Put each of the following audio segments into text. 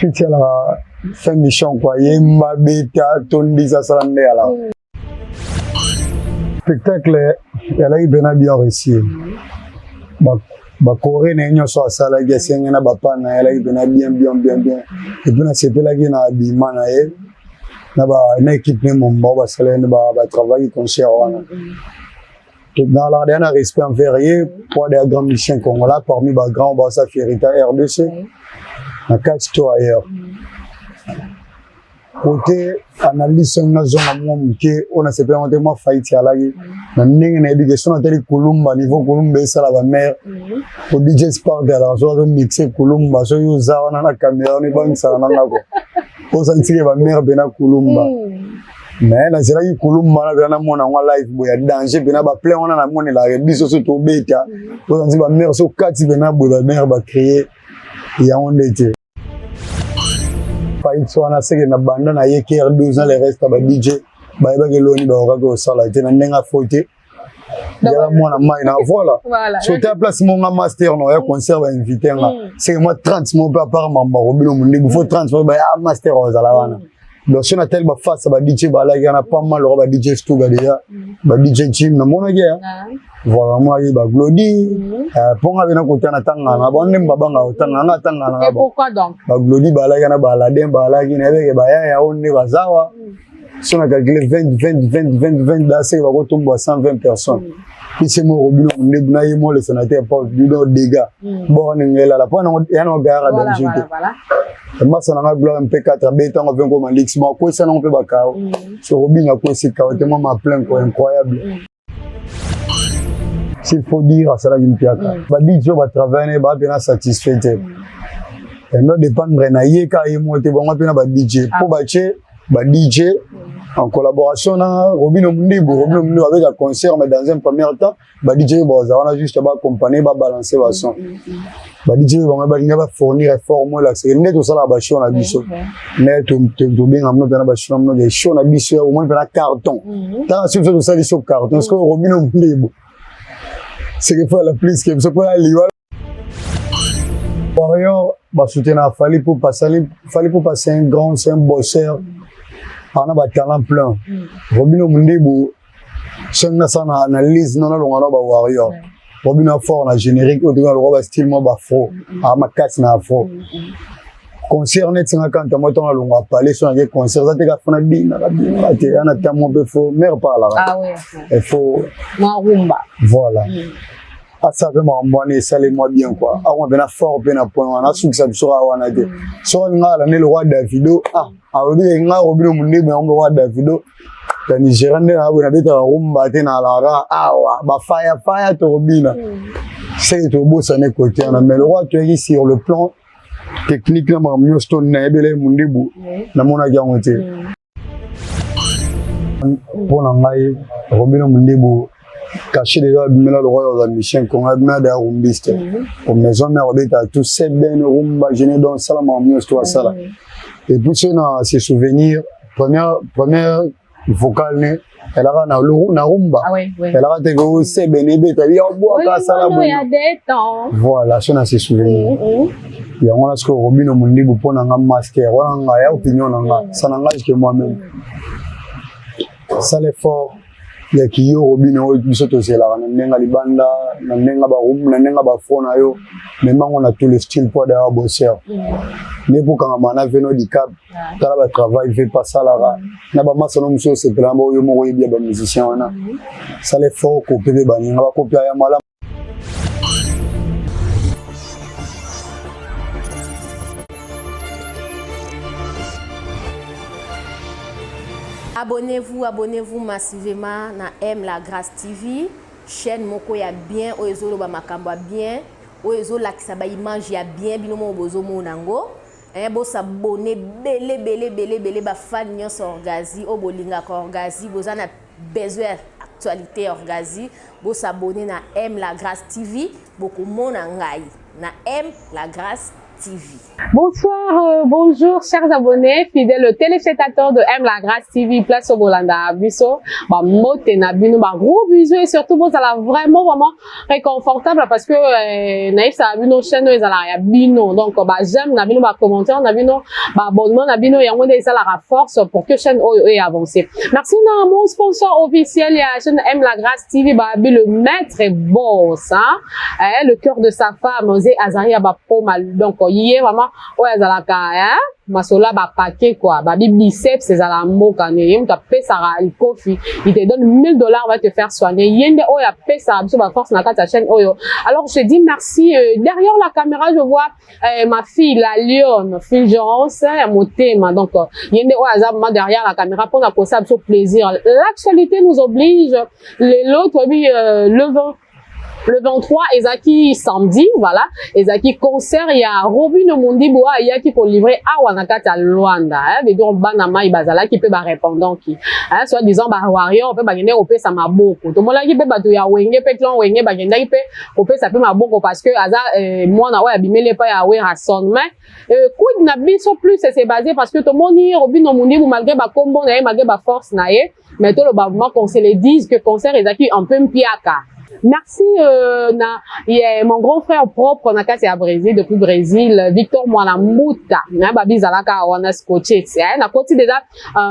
Fiti alaka fin mission quoi, yemba beta tondisa asala nde alaka. Spectacle elaki mpena bien réussi. Bakore na ye nyonso asalaki esenge na bapa na ye alaki mpena bien bien bien bien. Et puis nasepelaki na abima na ye na ba na équipe ne momba oyo basalaki nde batravaillaki concert wana. Nazalaka deja na respect envers ye po deja grand musicien congolais parmi bagrand basa fierité RDC na kati to ailleurs. Côté analyse songi nazonga mwa moke oyo nasepeli yango te, mwa faiti alaki na ndenge nayebi ke so natali Kulumba, niveau Kulumba esala bamare po DJ Spark alaka so azomixe Kulumba, soki oza wana na caméra wana ebangisaka nanga ko osantike bamare mpena Kulumba. Mais nazelaki Kulumba wana mpena namona yango live boye ya danger mpena baplein wana namonelaka biso so tobeta osanti bamare so kati mpena boye bamare bacreye yango nde te faiti wana seke na banda na ye KR12 na le reste ya ba DJ bayebaki eloni bakokaki kosala te na ndenge afo te yala mwana mai na voilà. So te place monga master na ya concert ba invité nga seke mwa 30 mo mpe apart mamba Robino Mondebu fo 30 mo baya master ozala wana. Donc so natali baface ya ba DJ balaki wana pas mal loka ba DJ Stuga déjà, ba DJ Jim namonaki ya voilà, namonaki ba Glody mpo nga bena kotana tangana bango nde babanga kotanga nga tangana. Et pourquoi donc? Baglodi balaki wana, baaladin balaki, nayebeke bayaya oyo nde bazawa. So na calcule 20 20 20 20 20 da seke bakotomboa 120 personnes pise mo Robino Mondebu na ye mo le sénateur Paul Dudo dégâts boko ndenge elala mpo ya na ogayaka danger te. Masa nanga Gloire MP4 abetango mpe nkoma lix mo akwesa nango mpe bakao so Robino akwesi kao te mwa ma plein quoi, incroyable. S'il faut dire, asalaki mpiaka. Badj oyo batravaille na ye baa mpena satisfait te, endo dépendre na ye ka ye moko te, bango mpe na ba DJ mpo batie ba DJ en collaboration na Robino Mundibu. Robino Mundibu avec un concert, mais dans un premier temps ba DJ baza wana juste baaccompagner, babalancer bason. Ba DJ bango balinga bafournir effort mo elakisaka nde tosalaka bashow na biso nde tobenga mino mpena bashow na mino show na biso omoni mpena carton tanga soki biso tosali so carton sikoyo Robino Mundibu c'est faut la plus que biso mpona liwa warrior basoutenir Fally Ipupa. Fally Ipupa, c'est un grand, c'est un bosseur, ana batalent plein. Robino Mundibu, soki nasala na analyse no nalonga na bawarrior, Robino fort na générique oyo tokoki lokola bastyle mwa baafro, aa makasi na afro. Concert neti nga kanta mo ntango alonga palais so nake concert eza te ka fona binaka binaka te ana ta mo mpe fo mare parlaka. Ah oui. Il faut Mwa rumba. Voilà, asala mpe makambo wana esalemwa bien quoi, akoma mpena fort mpe na point wana asukisa biso kaka wana te. Soki alinga alande lokwa Davido, ah alobi nga Robino Mondebu yango lokwa Davido ya Nigeria nde na boye nabetaka rumba te na alaka awa bafayafaya tokobina seke tobosana ekote wana. Mais lokwa toyaki sur le plan technique na makambo nyonso to nayebela ye Mondebu, namonaki yango te. Mpo na ngai Robino Mondebu cachet déjà abimela lokwa oza musicien congo abimela deya rumbiste o maison mare obetaka tout seben rumba gene donc sala makambo nyonso to asala. Et puis so na se souvenir première vocale ne elaka na na rumba. Ah oui, oui. Elaka te ko seben ebeta ya obwaka asala Boye. Boye voilà, so na se souvenir yango wana sikoyo Robino Mondibu mpo na nga master wana nga ya opinion na nga, ça n'engage que moi-même. Sala effort ya kiyo Robino oyo biso tozelaka na ndenge ya libanda, na ndenge barumbu, na ndenge bafro na yo memango na tous les styles mpo adaya bosseur nde mpo kangama na veno dicap. Tala batravail ve pasalaka na bamasano mosusu osepela na baoyo moko oyebi ya bamusicien wana. Sala effort kope mpe baninga bakopia ya malamu. Abonnez-vous, abonnez-vous massivement na M La Grâce TV, chaîne moko ya bien oyo ezoloba makambo ya bien, oyo ezolakisa ba image ya bien bino moko bozomona yango. Eh, bosabone bele bele bele bele ba fan nyonso Orgazi oyo bolingaka Orgazi, boza na besoin ya actualité ya Orgazi, bosabone na M La Grâce TV, bokomona ngai na M La Grâce. TV. Bonsoir, bonjour chers abonnés, fidèles téléspectateurs de M La Grâce TV, place au Bolanda biso, ba mbote na bino, ba gros bisous et surtout bon, ça la vraiment vraiment réconfortable parce que naïf ça bino chaîne ezala ya bino, donc ba j'aime na bino, ba commentaire na bino, ba abonnement na bino, yango nde ezalaka force pour que chaîne oyo ait avancé. Merci na mon sponsor officiel ya chaîne M La Grâce TV, ba le maître boss, hein, eh, le cœur de sa femme, Zé Azaria ba poma, donc ye vraiment oyo azalaka, hein, masolo ya bapake quoi, babi biceps ezala mboka ne ye moto apesaka likofi, il te donne 1000 $, va te faire soigner. Ye nde oyo apesaka biso baforce na kati ya chaîne oyo. Alors je te dis merci. Derrière la caméra, je vois ma fille la lionne Fulgence ya motema. Donc ye nde oyo aza vraiment derrière la caméra mpona kosala biso plaisir. L'actualité nous oblige, lelo toyebi le 23 ezalaki samedi, voilà, ezalaki concert ya Robinho Mundibu oyo ayaki kolivrer awa na kati ya Lwanda, eh, veut dire bana mai bazalaki mpe barépondant ki, eh, soit disant bawarrior mpe bakendaki kopesa maboko. Tomonaki mpe bato ya Wenge mpe clan Wenge bakendaki mpe kopesa mpe maboko parce que aza mwana oyo abimeli epai ya Werrason. Mais quid na biso plus c'est basé parce que tomoni Robinho Mundibu, malgré bakombo na ye, malgré baforce na ye, mais toloba vraiment, qu'on se le dise, que concert ezalaki un peu mpiaka. Merci na yeah, mon grand frère propre na kati ya Brésil, depuis Brésil, Victor Mwana Mbuta na babi zalaka wana scotché, eh, na koti déjà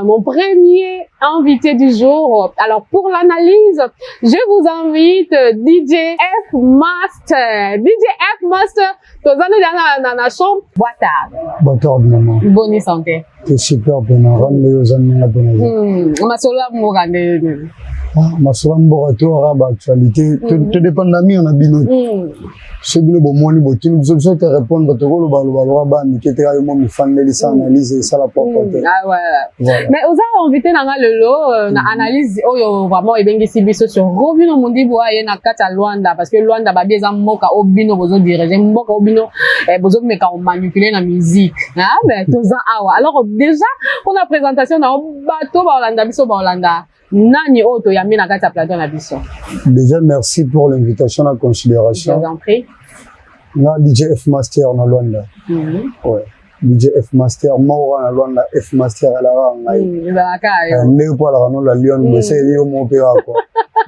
mon premier invité du jour. Alors pour l'analyse, je vous invite DJ F Master. DJ F Master, tozana na chambre. Boa tarde. Boa tarde, maman. Bonne santé? T'es super pena rande yo oza ndenge pena. Masolo ya mboka ndenge? Ah, masolo ya mboka to aka baactualité todépendre mingi na bino. So bino bomoni botuni biso, biso te répondre, tokolobaloba loka bana mike te, kaka yo mo mifandelisa analyse esala propre te. Ah, ouais. Mais oza invité na nga lelo na analyse oyo vraiment ebengisi biso sur Robinho Mundibu aye na kati ya Lwanda, parce que Lwanda babi eza mboka oyo bino bozodirige, mboka oyo bino bozomeka komanipuler na musique. Ah, mais toza awa. Alors déjà mpona présentation na yo, bato baolanda biso baolanda nani oyo toyambi na kati ya plateau na biso? Déjà merci pour l'invitation, la Je considération. Vous en prie. Nga DJ F Master na Lwanda. Ouais, DJ F Master moko na Lwanda, F Master alaka ngai. Ezalaka yo. Ndenge mpo alaka no la lion bose yo moko mpe kaka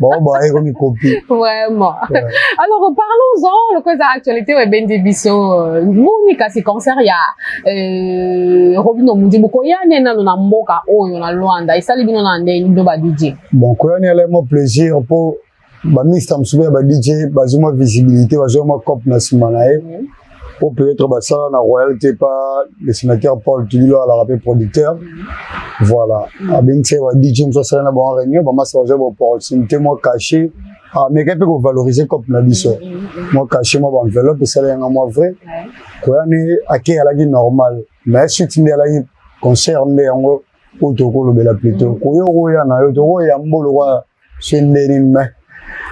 bao baye komi kopi. Vraiment. Ouais. Alors parlons-en, lokola actualité oyo ebendi biso moni kasi concert ya Robinho Mundibu koyani nano na mboka oyo na Lwanda esali bino na ndenge bino ba DJ? Bon, koyani ala mwa plaisir mpo bamixta mosusu ya ba DJ bazwi mwa visibilité, bazwi mwa cope na nsima na ye, po peut-être basala na royauté pa le sénateur Paul Tulilo, alaka mpe producteur. Voilà, abengisi ye ba DJ mosusu, asala na bango réunion, bamasa bazwi baopportunité, mwa cachet, ameka mpe kovaloriser cope na biso, mwa cachet, mwa baenveloppe esala yanga mwa vrai. Koyani ake alaki normal, mais suite nde alaki concert nde yango oyo tokolobela plutôt. Koya okoya na yo, tokoyamba lokwa so ndeni, mais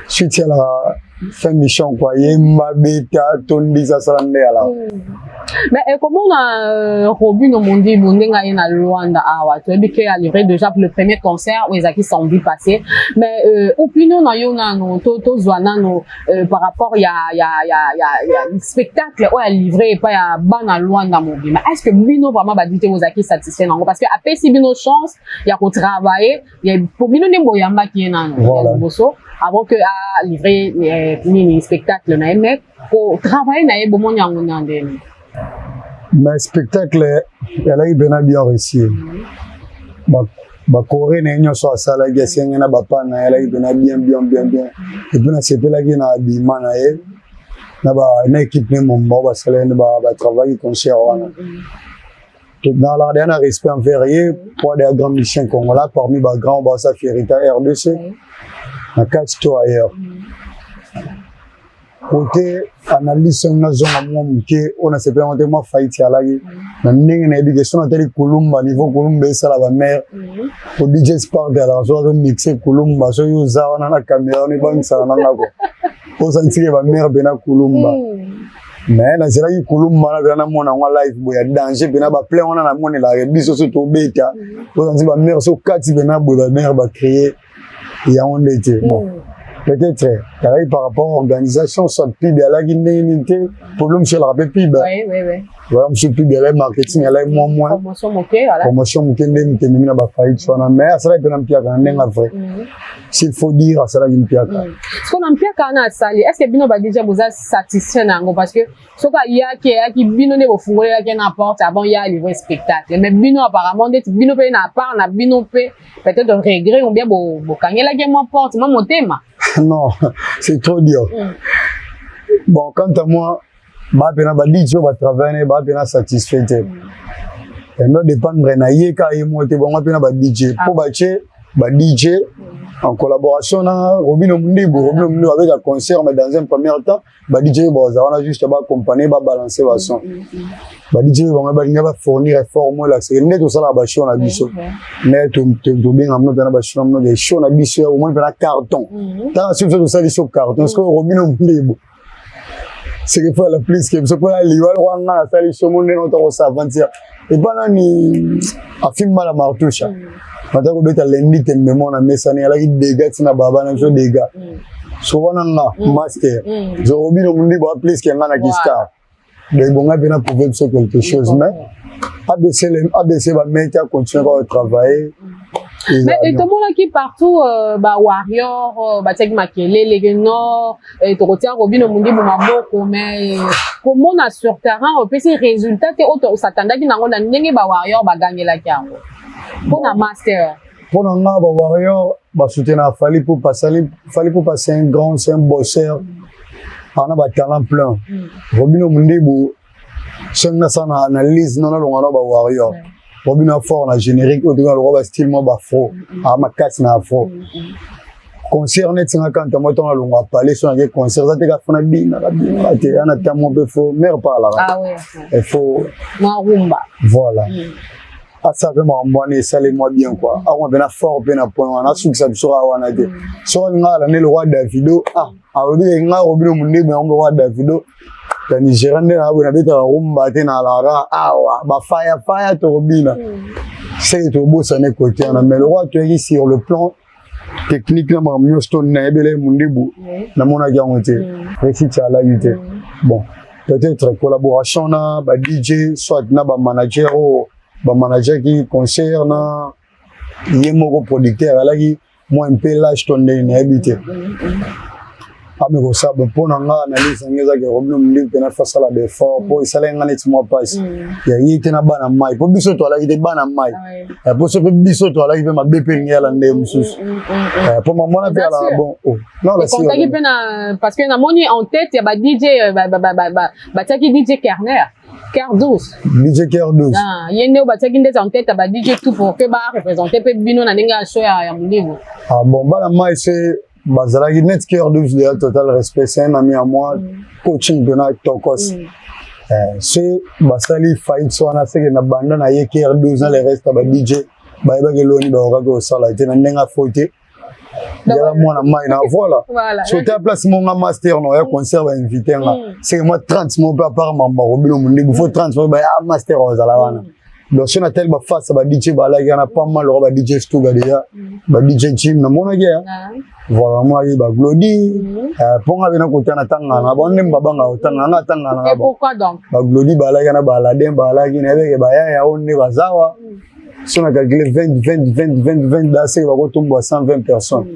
suite alaka fin mission quoi, yemba beta tondisa asala nde alaka. Mais ekomona Robinho Mundibu ndenge aye na Lwanda awa, toyebi ke alivré déjà pour le premier concert oyo ezalaki samedi passé. Mais opinion na yo nano, tozwa nano par rapport ya spectacle oyo alivré epai ya bana Lwanda mobima, est ce que bino vraiment badi te ozalaki satisfait nango? Parce que apesi bino chance ya kotravailler po bino nde boyambaki ye nano ya liboso avant que alivrer nini spectacle na ye. Mais kotravailler na ye, bomoni yango na ndeni? Mais spectacle ezalaki mpena bien réussi. Bakore na ye nyonso asalaki, esenge na bapa na ye, alaki mpena bien bien bien bien. Et puis nasepelaki na abima na ye na équipe ne momba oyo basalaki, batravaillaki concert wana. Nalaka deya na respect envers ye po adeya grand musicien congolais parmi bagrand basa fierité RDC na kati to ailleurs. Côté analyse, songi nazonga mwa moke oyo nasepeli yango te, mwa faiti alaki na ndenge nayebi ke so natali Kulumba, niveau Kulumba esala bamare po DJ Spark alaka so azomixe Kulumba, soki oza wana na caméra wana ebangisaka nanga ko osantike bamare mpena Kulumba. Mais nazelaki Kulumba wana mpena namona yango live boye ya danger mpena baplein wana namonelaka biso so tobeta osanti bamare so kati mpena boye bamare bacréer yango nde te. Bon. Peut-être alaki par rapport à organisation, soit pub alaki ndenge nini te, problème mosusu alaka mpe pub. Voilà, mosusu pub alaki, marketing alaki mwa moins. Promotion moke, voilà. Promotion moke nde moto ememi na bafaillite wana, mais asalaki mpe na mpiaka na ndenge vrai. S'il faut dire, asalaki mpiaka. Siko na mpiaka wana asali, est ce que bino ba DJ boza satisfait na yango? Parce que soki ayaki, ayaki, bino nde bofungolelaki na porte avant ya livrer spectacle, mais bino apparemment ndeti bino mpe na part na bino mpe peut-être regret ou bien bokangelaki mwa porte, mwa motema. Non, c'est trop dur. Bon, quant à moi, bapena ba DJ oyo batravaille bapena satisfait te. Endo dépendre na ye ka ye moko te, bango mpe na ba DJ, mpo batie ba DJ en collaboration na Robino Mundibu. Robino Mundibu avec un concert, mais dans un premier temps ba DJ baza wana juste baaccompagner, babalancer bason. Ba DJ bango balinga bafournir effort mo elakisaka nde tosalaka bashow na biso, mais tobenga mino mpena bashow na mino, show na biso omoni mpena carton. Tanga soki biso tosali so carton, soki Robino Mundibu c'est que faut la plus que biso mpona liwa lokwa nga nasali show mo ndenge ota kosavantir epa nani afimba la martusha bata kobeta lendi tembe mo na mesani alaki dega ntina baba na biso dega. So wana nga master zo Robino Mundibu a plus que nga na kistar, donc bonga mpena prouver biso quelque chose, mais ABC, ABC bameti acontinue kaka travailler. Mais tomonaki partout bawarrior batiaki makelele ke non, tokotia Robino Mundibu maboko, mais komona sur terrain opesi résultat te oyo osatandaki nango na ndenge bawarrior bagangelaki yango mpona master. Mpo na nga, bawarrior basoutenir Fally Ipupa. Fally Ipupa, c'est un grand, c'est un bosseur, ana batalent plein. Robino Mundibu, soki nasala na analyse no, nalonga na bawarrior, Robino fort na générique oyo toka lokwa bastyle mwa baafro, aa makasi na afro. Concert neti nga kanta mo ntongo alongwa palais, so nake concert eza te ka fona binaka binaka te, ana ta mo mpe fo mare parlaka, il faut mwa rumba. Voilà, asala mpe makambo wana esali mwa bien quoi, akoma mpena fort mpe na point wana asukisa biso kaka wana te. Soki alinga alande lokwa Davido, ah, alobi nga Robino Mundibu yango lokwa Davido ya Nigéria nde na boye nabetaka rumba te, na alaka awa bafayafaya tokobina seke tobosana ekote wana. Mais lokwa toyaki sur le plan technique na makambo nyonso to nayebela Mundibu, namonaki yango te, réussite alaki te. Bon, peut-être collaboration na ba DJ, soit na bamanager oyo bamanagerki concert na ye moko producteur alaki mwa mpe lâche to ndenge nayebi te. Ame kosala mpo na nga, analyse yango ezaki Robino Mundibu mpena fasala baeffort mpo esalaki nga neti mwa mpasi ya ye te na bana mai, mpo biso toalaki te bana mai, mpo so mpe biso toalaki mpe mabe mpe elingi yala ndenge mosusu, mpo mamona mpe alaka bon. Ekontaki mpe na parce que namoni en tête ya ba DJ batiaki DJ Kerner Cœur Douce. DJ Cœur Douce. Ye nde batiaki ndeti en tête ya ba DJ tout pour que bareprésente mpe bino na ndenge ya show ya Mundibu. Ah bon, bana mai se bazalaki net Cœur Douce déjà, total respect, c'est un ami à moi, coaching mpena tokos. Se basali faillite wana, seke na banda na ye Cœur Douce na le reste ya ba DJ bayebaki eloni bakokaki kosala te na ndenge afo te yala mwana mai na voilà. So te place monga master no ya concert bainvite nga, seke mwa 30 mo mpe apart mambo Robino Mundibu fo 30 mo baya master ozala wana. Donc so natali baface ba DJ balaki wana pas mal, lokwa ba DJ Stuga déjà, ba DJ Jim namonaki ya voilà, namonaki baglodi mpo nga bena kotana tangana bango nde babanga kotanga nga tangana. Baglodi balaki wana, baladin balaki, nayebeke bayaya oyo nde bazawa. So na calcule 20 20 20 20 20 da seke bakotomboa 120 personnes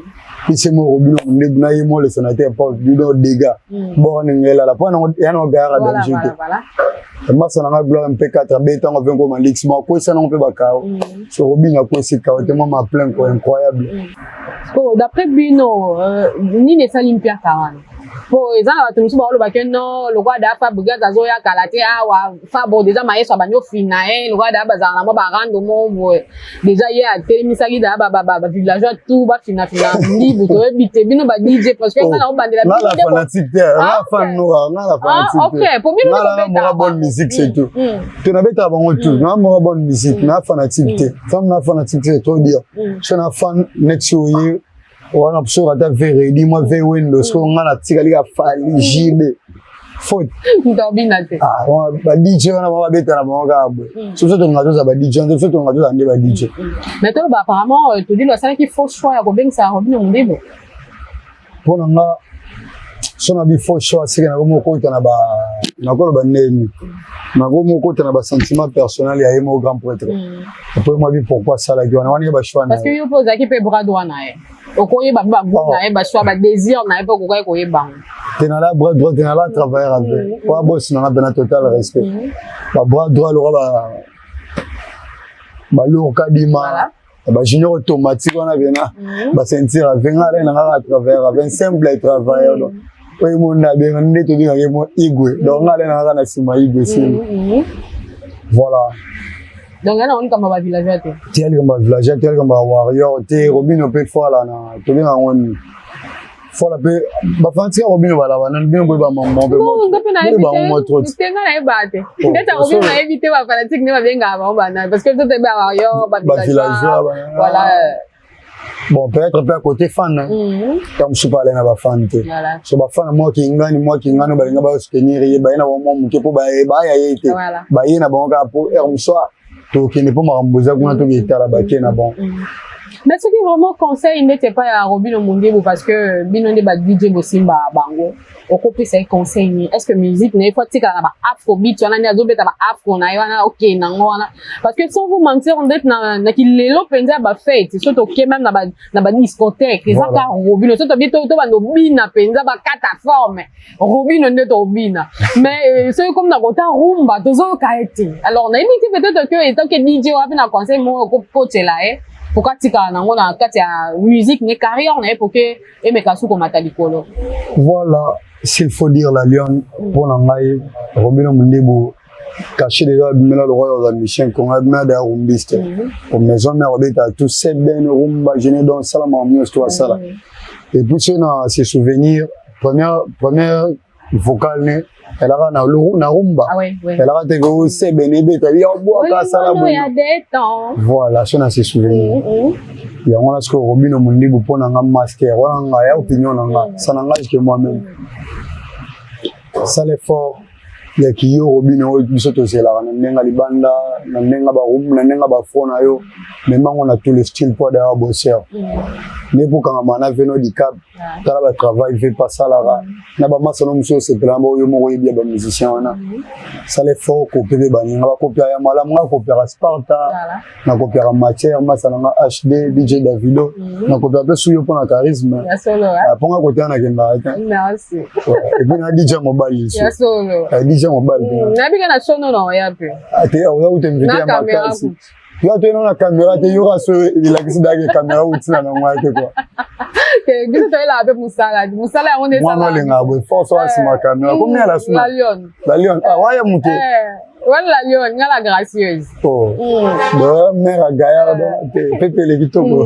pise mo Robino Mundibu na ye mo le sénateur Paul Dudo dégâts boko ndenge elala mpo ya na ogayaka danger te. Masa nanga Gloire MP4 abetango mpe ngoma lix mo akwesa nango mpe bakao, so Robino akwesi kao te mwa ma plein quoi, incroyable. D'après bino, nini esali mpiaka wana? Po eza na bato mosusu baolobaki non, lokwa da Fabregas azoya kala te awa, Fabo déjà mayeso abandi ofina ye, lokwa da bazala na mwa barando mo boye, déjà ye atelemisaki da bavillageois tout bafinafina Mundibu. Toyebi te bino ba DJ, parce que nga na obandela. Nga la fanatique te, nga fan noka, nga la fanatique te. Po bino nga la bonne musique, c'est tout. To nabetaka bango tout na moko bonne musique, na fanatique te. Femme na fanatique te, trop dire so na fan neti oye wana soki ata veredi mwa ve wendo, soki nga natikali ka Fally JB faute. Ndobina te. Ba DJ wana bango babetana bango kaka boye. So biso tolinga tozala ba DJ wana, biso tolinga tozala nde ba DJ. Mais toloba apparemment Todilo asalaki faux choix ya kobengisa Robino Mundibu. Mpo na nga, so na bi faux choix, seke nakomi okota na ba, nakoloba ndeni, nakomi okota na basentiment personnel ya ye moko grand prêtre. Après moi bi pourquoi asalaki wana wana ye bachoix na Parce que yo mpe ozalaki mpe bras droit na ye, okoyeba mpe bagoût na ye, bachoix, badésir na ye, mpe okokaki koyeba yango. Te, nala bras droit te, nala travailleur avec po abosi nanga mpena total respect. Ba bras droit loka ba balour kadima, bajunior automatique wana mpena baceinture avec nga, alai nanga kaka travailleur avec, simple travailleur. Donc oyo monda abenga nde tobengaki mo igwe, donc nga alai nanga kaka na nsima igwe sili, voilà. Donc yana likambo ya bavillageois te. Te, likambo ya villageois te, likambo ya warrior te. Robino mpe fola na tobenga yango nini, fola mpe bafantika Robino balaba nani, bino boyeba mamo mpe. Nga mpe nayebi te te, nga nayeba te ndeti Robino, nayebi te bafanatike nde babengaka bango banani, parce que biso toyeba warrior, bavillageois, voilà. Bon, peut-être mpe à côté fan ta mosusu mpe alai na bafan te. So bafan mwa kingani, mwa kingani balinga basoutenir ye, baye na bango mwa moke mpo baya ye te, baye na bango kaka mpo heure mosusu tokende mpo makambo eza kuna, toki etala bake na bon. Mais soki vraiment conseil ndeti epai ya Robino Mundibu, parce que bino nde ba DJ bosimba bango, okopesa ye conseil nini? Est ce que musique na ye faut atikala na baafrobeat wana nde azobeta, baafro na ye wana okende yango wana? Parce que sans vous mentir, ndeti na kilelo mpenza ya bafete, so toke même na badiscothèque, eza kaka Robino. So tobi to bando obina mpenza bakata forme Robino nde tobina, mais soki komi na kota rumba, tozoyoka ye te. Alors nayebi te, peut-être que étant que DJ wapi na conseil moko okokotela ye po atikala nango na kati ya musique ne carrière na ye, po ke emeka su komata likolo. Voilà, s'il faut dire la lionne, mpo na ngai Robino Mundibu caché déjà abimela lokola oza Michel Kongo, abimela daya rumbiste po maison mare obeta tout seben rumba gene, donc asala makambo nyonso to asala. Et puis soki na se souvenir, première vocale ne elaka na rumba, elaka te ko sebene ebeta ya bwaka asala. Voilà, so na se souvenir yango wana. Sikoyo Robino Mundibu, mpo na nga master wana, nga ya opinion na nga, ça n'engage que moi-même, sala effort ya kiyo Robino oyo biso tozelaka na ndenge libanda, na ndenge barumbu, na ndenge bafro na yo, memango na tous les styles, mpo adaya bosser nde mpo kangama na veno dicap. Tala batravail ve pasalaka na bamasano mosusu osepela na baoyo moko oyebi ya bamusicien wana. Sala effort kope mpe baninga bakopia ya malamu. Nga kopiaka Sparta, nakopiaka matière masa nanga HD DJ Davido, nakopiaka mpe suyo mpo na charisme, mpo nga kotea nakendaka te. Et puis na DJ mobali lisu DJ mobali. Nabika na sono na oya mpe. Te, oya kuta invité ya makasi, yo toyena na caméra te, yoka so elakisi dake caméra utina nango ake kua. Biso toyelaka mpe mosala, mosala yango nde. Mwana olengaka boye force oyo nsima caméra komi ala suna. La lionne. La lionne, ah waya moke. Wana la lionne, nga la gracieuse. Oh donc mère agayaka te pepele kitoko.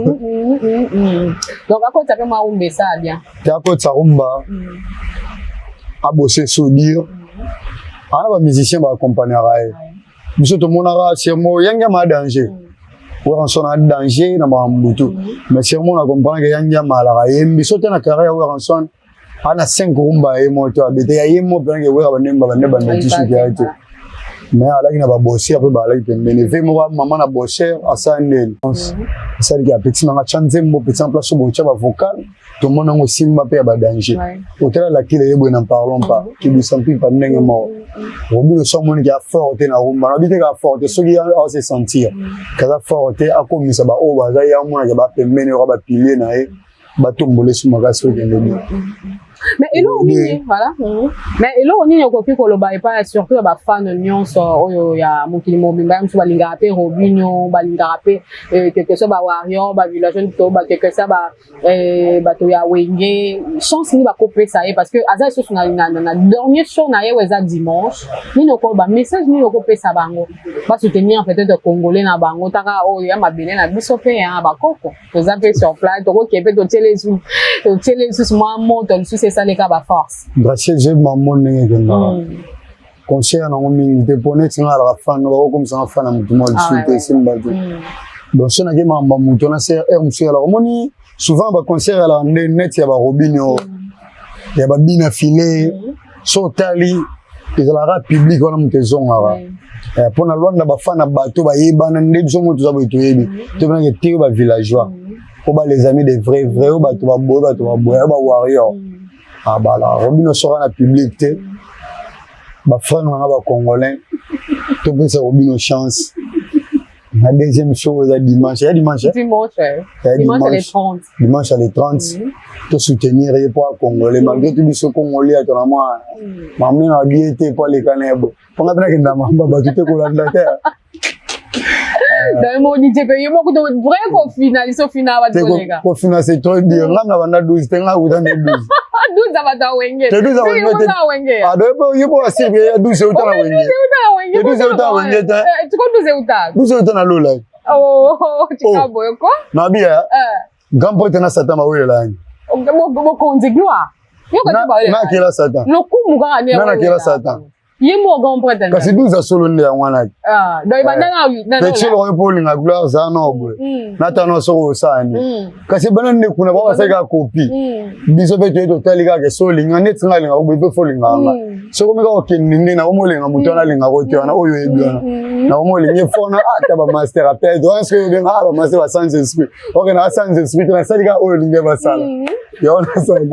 Donc akota mpe mwa rumba, esala bien. Te, akotisa rumba, abose soudire ana bamusicien baaccompagnaka ye. Biso tomonaka sermo yangi ama danger, Werrason a danger na makambo butu, mais sermo na comprendre ke yangi ama alaka yembi so te na carrière ya Werrason, ana 5 rumba ye mo to abete ya ye mo mpenake wera bandemba bande bande suki ya te, mais alaki na babosser mpe balaki pembeni ve moko mama na bosser asala ndeni asaliki apeti nanga tya nzembo peti na place oyo botya bavocal, tomona yango esimba mpe ya badanger. Otala lakile ye boye, n'en parlons pas, kibisa mpimpa ndenge moko. Robino so amoniki afort te na rumba, nabi te ka fort te, soki ase sentir kaza fort te, akomisa baoyo baza ye amonaka bapembeni oyo bapilie na ye, batombola esu makasi, okende bien. Mais eloko nini, voilà, mais eloko nini okoki koloba epai surtout ya bafane nyonso oyo ya mokili mobimba, ya mosusu balingaka mpe Robino, balingaka mpe quelque soit bawarrior, bavillageois to quelque soit bato ya Wenge, chance nini bakopesa ye? Parce que aza lisusu na dernier show na ye oyo eza dimanche. Nini okoloba, message nini okopesa bango basoutenir peut-être congolais na bango taka oyo ya mabele na biso mpe ya bakoko? Toza mpe sur place, tokoke mpe totiele lisusu mwa moto lisusu, esaleka baforce. Gracieux, mamo ndenge ekendaka concert nango mingi te, mpo neti nga alaka fan, bakokomisanga fan na motu mwa lisusu te, esimba te. Donc so nake makambo ya motu wana, ser heure mosusu elaka omoni souvent baconcert elaka nde neti ya barobini oyo ya babina file, so otali ezalaka public wana moto ezongaka mpo na Lwanda bafan na bato bayebana nde biso mo toza boye, toyebi tobenake te oyo bavillageois. Po ba les amis de vrai vrai oyo bato baboye, bato baboye, oyo ba warrior. Abala Robino soka na public te. Ba frère na nga ba congolais, topesa Robino chance na deuxième show eza dimanche, ya dimanche. Dimanche. Ya dimanche le dimanche. 30. Dimanche le 30, to soutenir ye po acongolais malgré tout. Biso congolais ato na mwa mamne na die te po aleka na ye bo mponga mpe nakenda mamba bato te kolanda te. Donc mo DJ pe yo moko to vrai ko finalise au final ba te koleka. Kofina, c'est trop dire. Nga na banda 12 te, nga kuta nde 12. 12 aba wenge. Te 12 awenge te. Te wenge. Ah, do ye po asirke ya 12 euta na wenge. 12 euta na wenge. Te 12 euta wenge te. Tu ko 12 euta. 12 euta na lola. Oh, tika boye ko. Na bia grand pote na Satan bawelela yani. Bokonzi gloire. Yo ko ba. Nakela Satan. Lokumu kaka ne. Nga nakela Satan. Ye mo grand prêtre. Kasi 12 asolo nde yango wana. Ah, donc ebanda na petit oyo mpo olinga gloire za na boye natana soki osala nini, kasi ebanda nde kuna bao basali kaka copie. Biso mpe toye totali kaka so olinga neti nga alingaka boye mpe fo olingaka nga. Soki omi kaka okende nde nakomi olinga moto wana alingaka te wana oyo oyebi wana nakomi olingi fona ata bamaster apede wana soki obenga a bamaster ba sans esprit, oke na sans esprit te, nasali kaka oyo olingi basala yango nasali.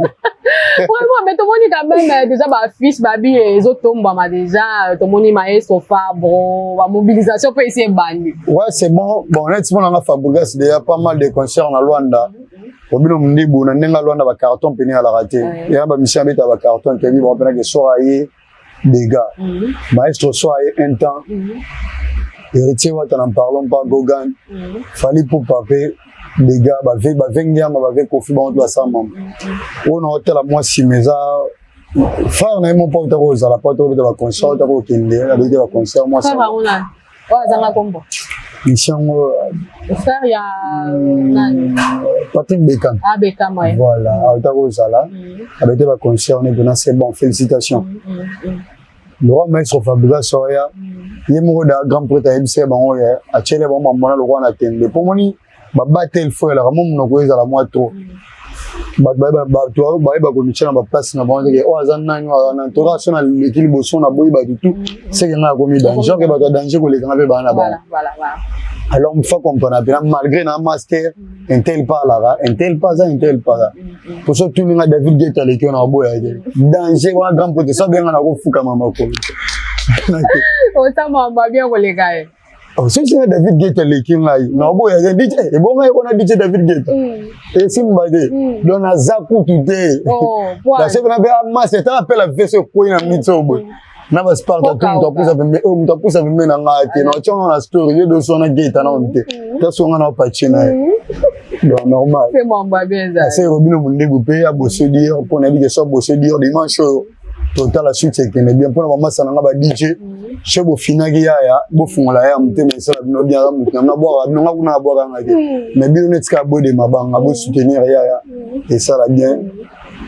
Vraiment, mais tomoni quand même déjà baaffiche babi ezotombama déjà, tomoni maestro Fabro, bamobilisation mpe esi ebandi. Ouais, c'est bon. Bon, honnêtement, on a Fabregas déjà pas mal de concerts na Luanda. Robino Mundibu na ndenge Luanda ba carton pene alaka te. Ya ba mission abeta ba carton te, bon pena ke soir aye dégâts. Maestro soir aye un temps. Héritier Wata, n'en parlons pas, Gogan. Fally Ipupa pe dégâts, ba ve ba vengiama ba ve Kofi ba basala mama. Oyo na otala mwa nsima eza frère na ye mo mpo otaka kozala po ataka ba concert, otaka kokende abeti ba concert mwa. Frère yango nani oyo azanga kombo? Mission yango. Frère ya nani? Patrick Beckham. Ah, Beckham, ouais. Voilà, auta kozala abeti ba concert ne mpena, c'est bon, félicitations. Le roi maître Fabregas oya ye moko da grand prêtre ayebisa ye bango ye atiele bango bamona lokwa na tembe mpo moni babatel fo elaka mo monoko ezala mwa trop. Bato bayeba komitia na baplace na bango teke oyo aza nani, oyo aza nani. Toka so naleki liboso naboyi bato tu seke ngai akomi danger oke bato ya danger kolekanga mpe baa na bango. Alors faut comprendre mpena malgré na master intel parlaka intel paza intel paza po so tuni nga David Gate aleki oyo na baboya te danger wana grand pote so abenga na kofukama makolo. Osama bien koleka ye. Soki nga David Gate aleki ngai na baboya te DJ ebonga ye wana DJ David Gate esimba te. Donc naza kutu te nasepena mpe amasa etala apela vese ekwei na miti oyo boye na basparta tu moto apusa pembe oyo moto apusa pembe na ngai te na otyanga na story ye doso wana Gate nano te taso nga na opatie na ye, donc normal. Ase Robino Mondego mpe abose dire mpo nayebi ke so abose dire dimanche oyo totala suite ekende bien mpona bamasa na nga ba DJ so bofinaki yaya bofungola ya motema esala bino bien. Aza motu na bwaka bino nga kuna nabwaka nga te, mais bino neti kaka bodema banga bosoutenir yaya esala bien.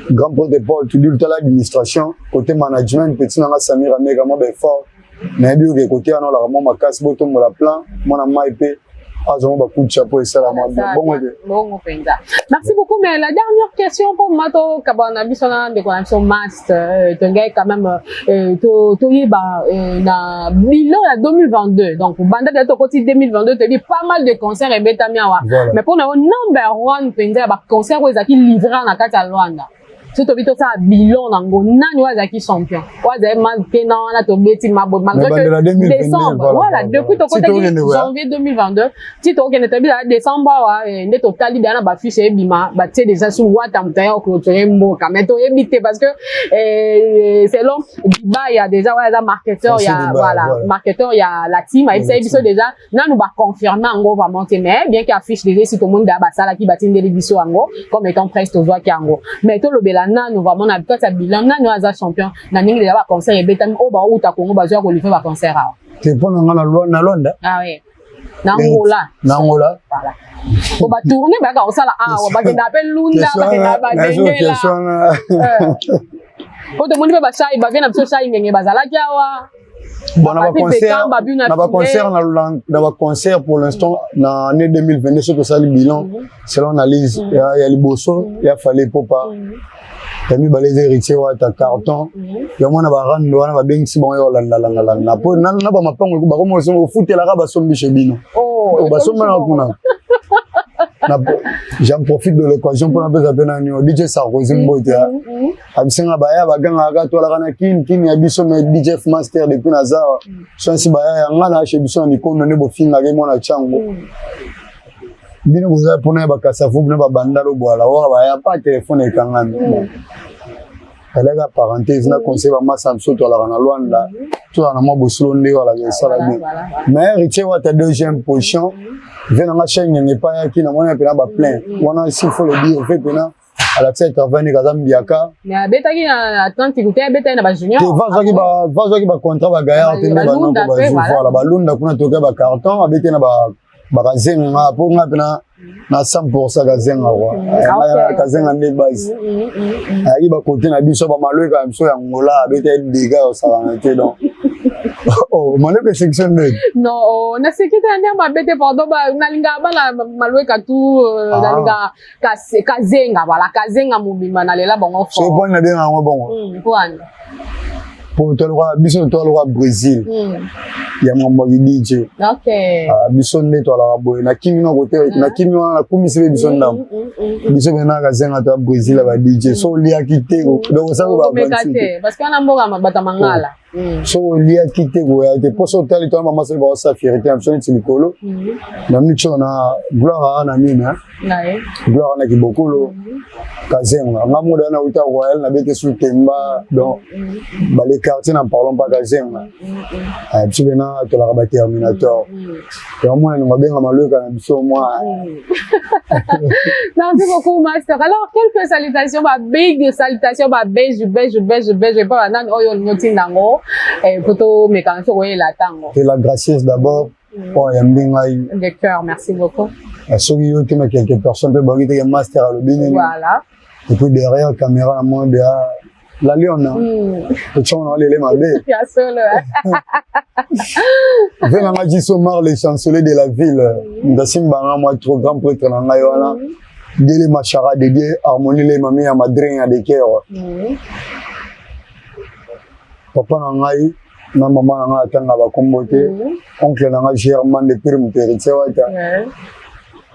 Grand prêtre Paul Tudul, tala administration côté management, petit nanga Samir Ameka mwa baeffort nayebi oke côté wana olaka mwa makasi botombola plan mwana mai mpe azwa mwa bacoup de chapeau esala mwa bien bongo te. Bongo mpenza, merci beaucoup. Mais la dernière question pour ma tokabana na biso na ndeko na biso Master, tongai quand même toyeba na bilan ya 2022. Donc banda deja tokoti 2022, toyebi pas mal de concerts ebetami awa, mais mpona yo number one mpenza ya baconcert oyo ezalaki livré na kati ya Lwanda, so tobi tosala bilan nango, nani oyo azalaki champion, oyo azali makena wana tobeti mabo malgré que décembre, voilà, depuis tokotaki janvier 2022 ti tokokende toyebi na décembre awa nde totali deya na bafiche ebima batie déjà sur Wata moto aya oclôturer mboka, mais toyebi te parce que selon Dibaya déjà oyo aza marketeur ya, voilà, marketeur ya la team, ayebisaki biso déjà nanu baconfirme yango vraiment te, mais bien que affiche déjà esi tomoni deya basalaki batindeli biso yango comme étant presse tozwaki yango. Mais tolobela nanu vraiment na kati ya bilan, nani oyo aza champion na ndenge deja baconcert ebetami oyo bauta Congo bazwa kolivre baconcert awa? Te, mpo na nga na Lwanda. Ah oui, na Angola. Na Angola. Voilà, po batourne bayaka kosala awa, bakendaka mpe Lunda, bakendaka Badengela, po tomoni mpe bashai bavie na biso shai ngenge bazalaki awa. Bon, na baconcert na baconcert pour l'instant na année 2022, soki tosali bilan selon analyse ya liboso ya Fally Ipupa, ya mibale eza Héritier Wata carton, ya mwana barando wana babengisi bango ya kolandalandalanda po na bamapango bakomi ofutelaka basombishe bino basombanaka kuna. J'en profite de l'occasion mpona pesa mpe nani, DJ Sarkozy, mbote. Abisenga baya bagangaka, twalaka na kini kini ya biso, mais DJ F Master depuis naza soinsi baya yanga na ashe biso na mikondo nde bofingaka ye mwana cango. Bino boza mpona ya bakasavu, bino babanda lobwala waka baya pa telefone ekangami. Elaka parenthèse na conseil bamasa biso, twalaka na Lwanda, tozala na mwa bosolo nde walaka esala bien. Mais Héritier Wata, deuxième position, ve nanga chaîne ngenge epai yaki namoni mpena baplein wana, s'il faut le dire, ve mpena alakisa travail ndenge aza mbiaka. Mais abetaki na Atlantique te, abetaki na bajunior. Te, bazwaki bacontrat, bagayard te nde banoko bazwi. Voilà, balunda kuna toki bacarton, abeti na bakazenga mpo nga mpena na 100 kazenga kua, kazenga nde base ayaki bakote na biso, bamalweka na biso ya Ngola, abeti dega osakana te. Donc oh, malweka section ndenge Non, naseki te na ndenge mabe te, pardon. Nalingaka bana malweka tu, nalingaka Kazenga, voilà, Kazenga mobimba, nalela bango. Fort. So poni nabenga yango bongo? Pwani? Po toluka biso, toluka Brésil ya mambo ya DJ. Biso nde twalaka boye, nakimi na kote, nakimi wana, nakumisi mpe biso ndambo, biso mpe na Kazenga to ya Brésil ya ba DJ. So oliaki te, donc osali. Te, parce que wana mboka bato ya mangala. So oliaki te, koya te, mpo so otali twana mama soli baosa fierté na biso neti likolo na miti oyo na gloire aa na nini, gloire na kibokolo Kazenga. Nga moda na uta Royal na bete su Temba, donc bale quartier, n'en parlons pas. Kazenga biso mpena tolaka baterminator yango, mwana ningo abenga malweka na biso mwa. Merci beaucoup, Master. Alors, quelques salutations, ba big salutations, ba beige, beige, beige, beige, pas nani oyo noti nango, po tomeka so koyela tango. Et la gracieuse d'abord, oyo yambi ngai. De cœur, merci beaucoup. Soki yo te, na quelques personnes mpe bakoki teke master alobi nini. Voilà. Et puis derrière caméra na moi deya la lion totiango na olele mabe. Ya solo. Ve nanga Jiso Mar, le chancelier de la ville, ndasimbanga mwa trop grand prêtre na ngai wana, Dele Machara dédié Harmonie le mami ya madrin ya de cœur, papa na ngai na mama na ngai atanga bakombo te, oncle na ngai Germain de Pire moto Héritier Wata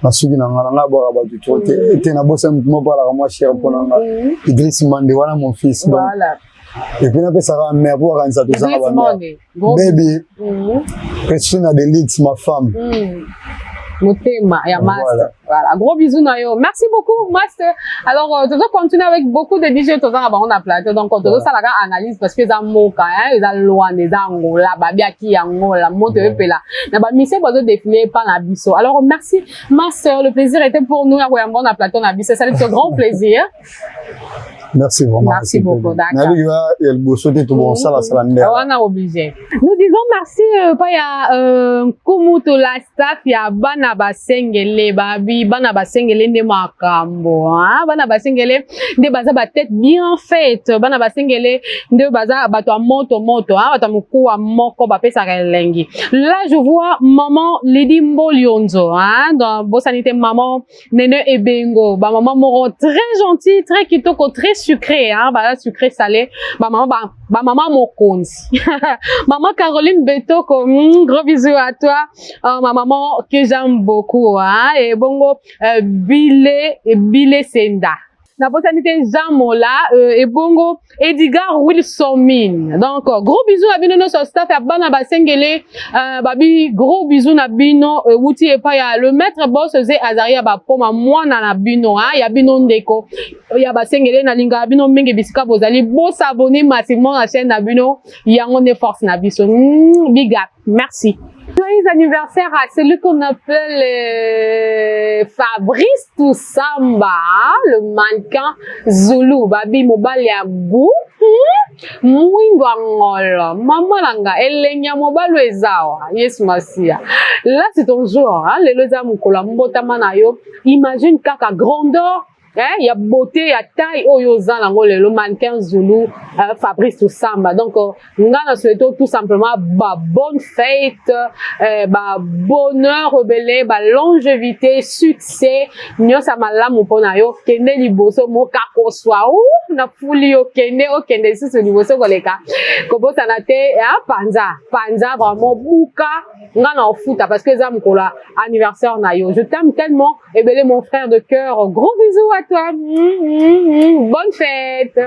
na suki na ngai, na ngai abwaka bato trop te ete nabosani motu moko alaka mwa cher mpo na ngai, Idriss Mande wana, mon fils. Donc et puis napesaka mare mpo akanisa tozanga bamare, baby Christina Delix, ma femme. Motema ya Master. Voilà. Voilà. Gros bisous na yo. Merci beaucoup, Master. Alors, tu continuer avec beaucoup de DJ tozanga bango na plateau. Donc, tozo sala ka analyse parce que eza moka, hein, eza Luanda, eza Angola, babiaki Angola, moto epela. Na ba mission bazo défiler pa na biso. Alors, merci Master, le plaisir était pour nous ya koyamba na plateau na biso. Ça fait grand plaisir. Merci vraiment. Merci beaucoup, d'accord. Nayebi ya liboso te, tobosala nde. Wana obligé. Nous disons merci pa ya nkumu to la staff ya bana basengele, babi bana basengele nde makambo, hein? Bana basengele nde baza ba tête bien faite, bana basengele nde baza bato ya moto moto, hein? Bato ya mokuwa moko bapesaka elengi. Là je vois maman Lydie Mbolionzo, hein? Dans bosani te maman Nene Ebengo, ba maman moko très gentil, très kitoko, très sucré, hein, ba sucré salé, ba maman ba maman mokonzi. Maman Caroline Betoko, gros bisous à toi, ma maman que j'aime beaucoup, hein, et bongo Bile Bile Senda. Nabosani te Jean Mola, ebongo Edgar Wilson Mine. Donc gros bisous na bino nyonso, staff ya bana basengele, babi gros bisous na bino wuti epai ya le maître boss Ze Azari ya bapoma, mwana na bino, hein, ya bino ndeko ya basengele. Nalingaka bino mingi bisika bozali, bosabonner massivement na chaîne na bino, yango nde force na biso. Big up, merci. Joyeux anniversaire à celui qu'on appelle Fabrice Toussamba, le mannequin Zulu, Babi mobali ya gu, mwindo ya ngolo, mama nanga, elengi ya mobali ezawa, Yesu Masia. Là c'est ton jour, hein, lelo eza mokolo ya mbotama na yo. Imagine kaka grandeur. eh, ya beauté, ya taille oyo oza nango lelo, mannequin Zulu, Fabrice Tusamba. Donc nga na souhaite tout simplement ba bonne fête, ba bonheur ebele, ba longévité, succès nyonso ya malamu mpona yo. Kende liboso, mokakoswa na fuli yo, kende, okende lisusu liboso koleka. Kobosana te, panza panza vraiment, buka nga na ofuta, parce que eza mokolo ya anniversaire na yo. Je t'aime tellement ebele, mon frère de cœur. Gros bisous à toi. Bonne fête.